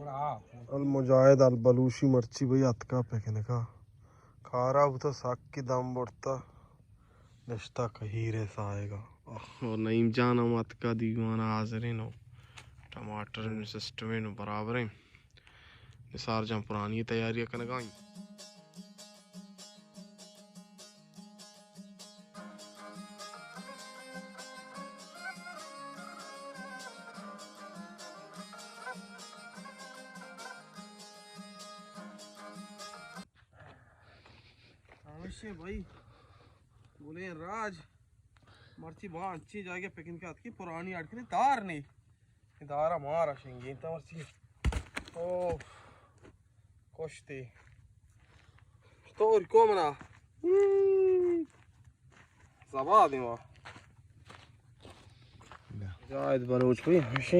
المجاہد البلوشی مرچی بھئی اتکا پکنکا۔ کارا بوتا سک دم برتا۔ نشتا کہیر سائیگا۔ اور نعیم جان ہم اتکا دیوانا حاضرین و ٹماٹر سسٹمین و برابرین۔ نثار جان پرانی تیاری کنگا۔ ہمیشہ بھائی، بولے راج، مرچی با انچی جاگہ پکنک اتکی پرانی اڑ کنی دار نہیں۔ دارا مارا شنگین تا مرچی۔ او، کشتی۔ تو اور کو منا؟ زبا دیما۔ جاید بلوچ بھئی ہمیشہ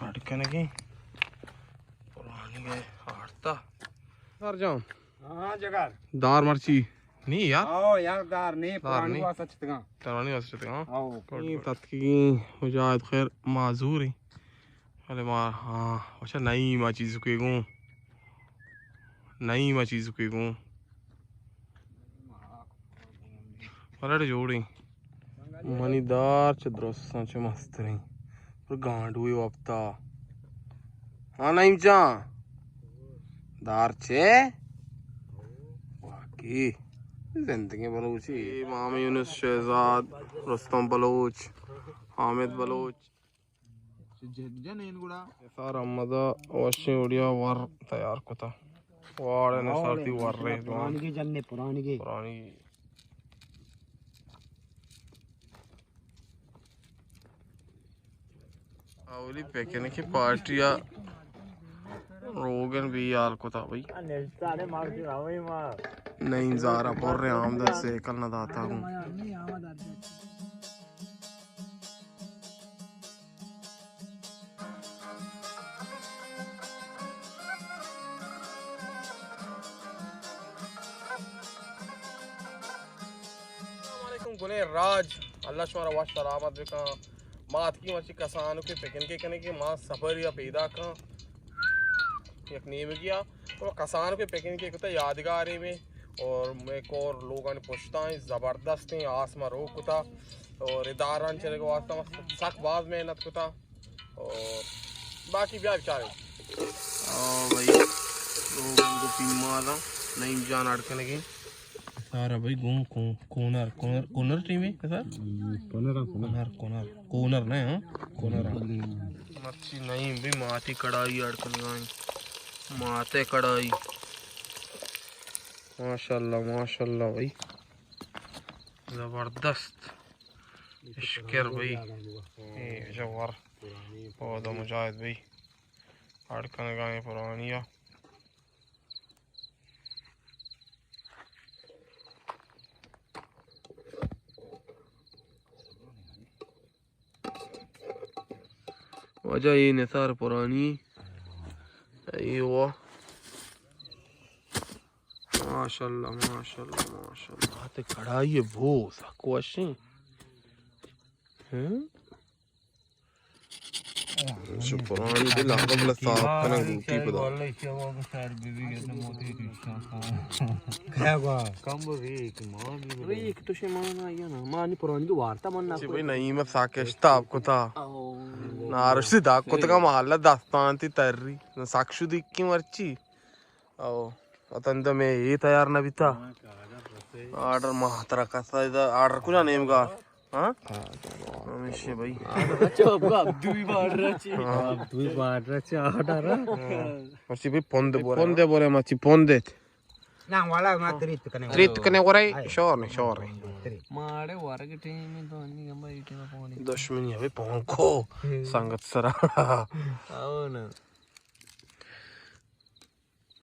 اڑ کنگی۔ پرانی گئے آڑتا۔ سر جان۔ ہاں جگر۔ دار مرچی۔ نہیں یار۔ او یار دار نہیں، دار پرانی نہیں۔ واسطہ چتگاں۔ پرانی واسطہ چتگاں۔ او۔ گڈ، یہ گڈ۔ تتکی مجاہد خیر معذور ہیں۔ ولے ما، ہاں، اچھا نعیم آ چیز کے گوں۔ نعیم آ چیز کے گوں۔ ولڑ جوڑیں۔ منی دار چہ درستاں چہ مستریں۔ پر گانڈوی وپتا۔ ہاں نعیم جان۔ دار چے؟ واقعی زندگی بلوچی۔ امام یونس شہزاد، رستم بلوچ، حامد بلوچ۔ جن این گڑا۔ نثار احمد وشیں وڑیا ور تیار کتا۔ واڑے نثار تی ور رے دوان۔ پرانی کے جن نے، پرانی کے۔ پرانی۔ اولی پکنک پارٹی ءَ روگن بے حال کتا بھئی۔ نعیم زارا پر آمدہ سائیکل نہ داتا گوں۔ السلام علیکم گلیں راج، اللہ شمارا وش سلامت بکن۔ ما اتکیں مرچی کسانکے پکنکے کنیں کہ ما سفر یا پیدا کن یک نیمگی ءَ۔ تو کسانکے پکنکے کتا یادگارے میں اور میں کور لوگانی پشتائیں زبردستیں آس ما روک کتا اور اداران چلگ واسطہ ما سک باز محنت کتا۔ اور باقی بیا بچاریں۔ آ بھائی، لوگ ان کو پیمالا نعیم جان اڑ کنگی۔ سارا بھائی گون کون-، کونر، کونر، کونر ٹیم ہے sir? Corner, corner. Corner, corner. Corner نہ، ہاں؟ کونر۔ مرچی نعیم بھی ماتی کڑائی اڑ کنگا۔ ماتے کڑائی۔ ماشاءاللہ، ماشاءاللہ بھائی۔ زبردست۔ اشکر بھائی۔ اے جوہر۔ او دا مجاہد بھائی۔ اڑ کنگا ایں پرانی ءَ۔ واجہ اے نثار پرانی۔ اے واہ۔ ماشاءاللہ، ماشاءاللہ، ماشاءاللہ۔ آتے کڑائی بو سک وشیں۔ ہاں؟ چو پرانی دل آقا بلا صاف کنن گوٹی پدا۔ ریک تو شے مان آیا نا، مانی پرانی تو وارتا من نہ چی بھئی نعیم ساکش تاب کتا۔ نارشتی داگ کتگا مالا دستان تی تری۔ ساکشو دیکی مرچی۔ او، اتن تو میں یہ تیار نہ بیتا۔ آرڈر ما ترا کسا ادا آرڈر کجا نیمگا؟ ہاں؟ ہمیشہ بھائی۔ دوی بار رچی۔ ہاں۔ دوی بار رچی آرڈر۔ مرچی بھئی پوند بورے۔ پوند بورے مرچی پوندت۔ نا، والا ما تریت کنے۔ تریت کنے ورے، شور نے، شور نے۔ ماڑے ورگ ٹیم تو انی گمبا ٹیم پونے۔ دشمنی ابھی پونکو سنگت سرا۔ او نا۔